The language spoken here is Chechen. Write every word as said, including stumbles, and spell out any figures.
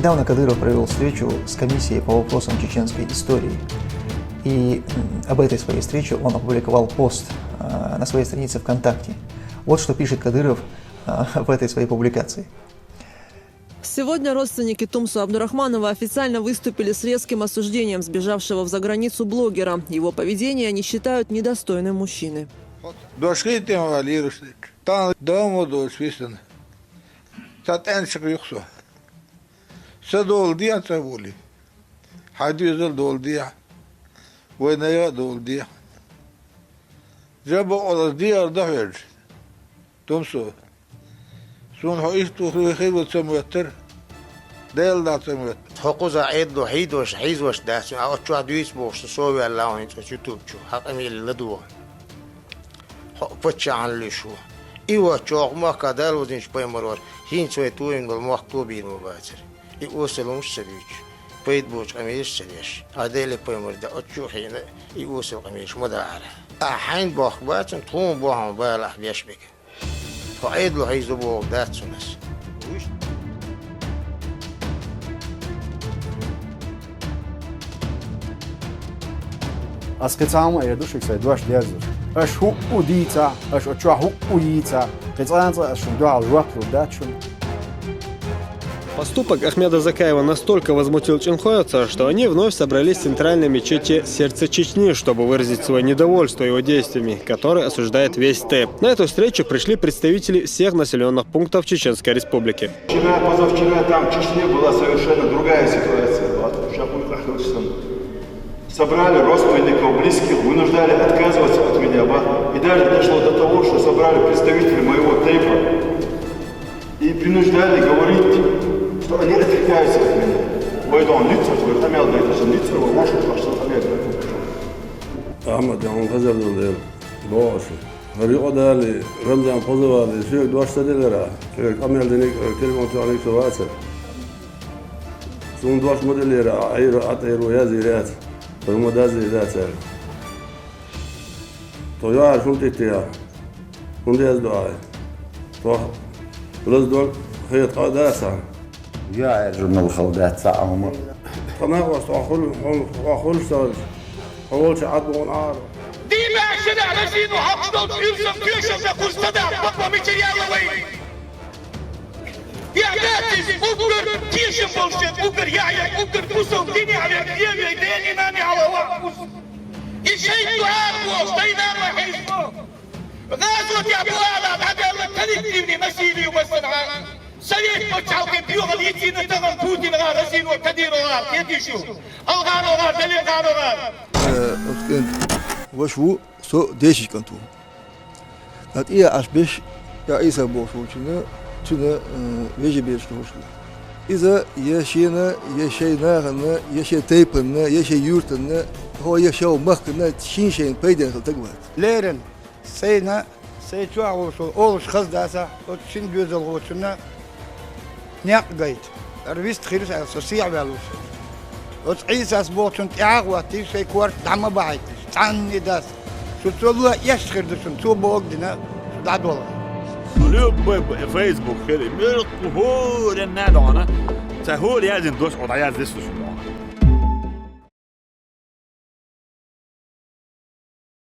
Недавно Кадыров провел встречу с комиссией по вопросам чеченской истории. И м, об этой своей встрече он опубликовал пост э, на своей странице ВКонтакте. Вот что пишет Кадыров э, в этой своей публикации. Сегодня родственники Тумсу Абдурахманова официально выступили с резким осуждением сбежавшего в заграницу блогера. Его поведение они считают недостойным мужчины. Дош хӀинтӀа валийра шуьга. Тахана дама долуш висина. Ца тӀаьнашка юха со. Са дола дехьа ца волий. Хьан доьзал дола дехьа. Вай найга а дола дехьа. Жа бакъалла дехар дан хьоьжуш. Тумсо. Суна хьо иштта ву хир ву ца моьттара. Дела да ца моьттара. Тхо кхуза Ӏедало хьийдош, хьийзош дац, а оцу чохь дуьйцу бохуш со ваьлла вайн цкъа ютуб чу, хьан къамеле ладогӀа. Хьо паччахьан луьйш ву. И вац чохь махка Дала вузинчу пайхамаро, хӀинца вай тойина долу мохк тобийна ма бацара. И осал хӀумаш а ца дуьйцуш, пайда боцу къамелаш а ца деш, а Деле пайхамар дан оцу чу а хиъна, и осал къамелаш ма даара. Ахьа хьайн бохк бацана, тхуна бохьан бала ахь беш мега. Тхо Ӏедало хьийзо бохург дац цунна ас. Ас кхин цхьа хӀума а эр ду шуьга сайн дош дерзор. Аша хӀуъу дийцахь, аша оцу чохь хӀуъу йийцахь, кхин цкъа а цкъа ас шуна дуьхьал жоп лур дац шуна. Поступок Ахмеда Закаева настолько возмутил чӀинхойцев, что они вновь собрались в центральной мечети «Сердце Чечни», чтобы выразить свое недовольство его действиями, которые осуждает весь ТЭП. На эту встречу пришли представители всех населенных пунктов Чеченской Республики. Вчера, позавчера там в Чечне была совершенно другая ситуация. Собрали родственников, близких, вынуждали отказываться от меня. И даже дошло до того, что собрали представителей моего ТЭПа и принуждали говорить, что они отрекаются от меня. Вайдон лица, говорит, амел дайтасан лица, вошел, пошел, амел дайтасан. Ахьмад, я вам хазар дал дел. Богу аша. ХӀара юкъадале, Рамзан кхуза вале, соьга дош ца делира, соьга къамел диниг, телефон тоьхниг со вацара. Суна дош ма деллера, а Ӏийро, а тӀейро язйийр яц, вай ма дазйийр яц аьлла. Тхо йоӀар хӀунда тӀетеха? ХӀунда яздо ахьа? Тхох лаздо хета къа а дацахь? ЙоӀар журнал хала дац цхьа а хӀума. Тхан накъост хьо хуьлу, хьо хуьлуш ца хилча, хьо волчу Ӏад бохуна Ӏара. Дийна шина Российно хьокхуш долчу уьрсам тоьшалла кхуза ца даха бакъо мичара яьлла вай? Яхьдатис уггар тешам болуш, уггар яхья, уггар кусал динехь вега, левей, дегӀина нехьала вахкус. И шайтан ара бохуш, дайна ма хьийза. ГӀазотехь бу ала дӀадаьлла коллективный насилие ю массанхьа. Совет пачхьалкхе доьхал йицийна тахана Путин гӀар, Россино Кадиров гӀар, кхетий шу? Алхано гӀар, Далимхано гӀар. Э, оцу кӀентан ваша ву, со дешича кӀант ву. Ткъа тӀе а Ӏаш беш, я Ӏийса бохуш волчунна, цуьнан, э, вежа бераш дохуш ву. Иза я шена, я шайн нахана, я шен тайпанна, я шен юьртанна, хьо я шен махкана шен-шайна пайденна хила таг вац. Леррина сайна, сайн чохь волуш волу олуш хаза дацахь, оцу шина доьзалхочунна некъ гайта. Ара вист хир ю аьлла, со сехьа ваьлла ву шуна. Оцу Ӏийсас бохучунна тӀаьхьа а хӀоттийша, шайн корта дӀа ма бахьийташ, цхьанне дац. Шу цо ло эшна хир ду шуна, цо бохург дина, шу дӀадолу. Любой б-, Facebook хир, муьлхха хӀоранна а догӀана, цхьа хӀора яздина дош хьо дӀаяздеш ду шуна.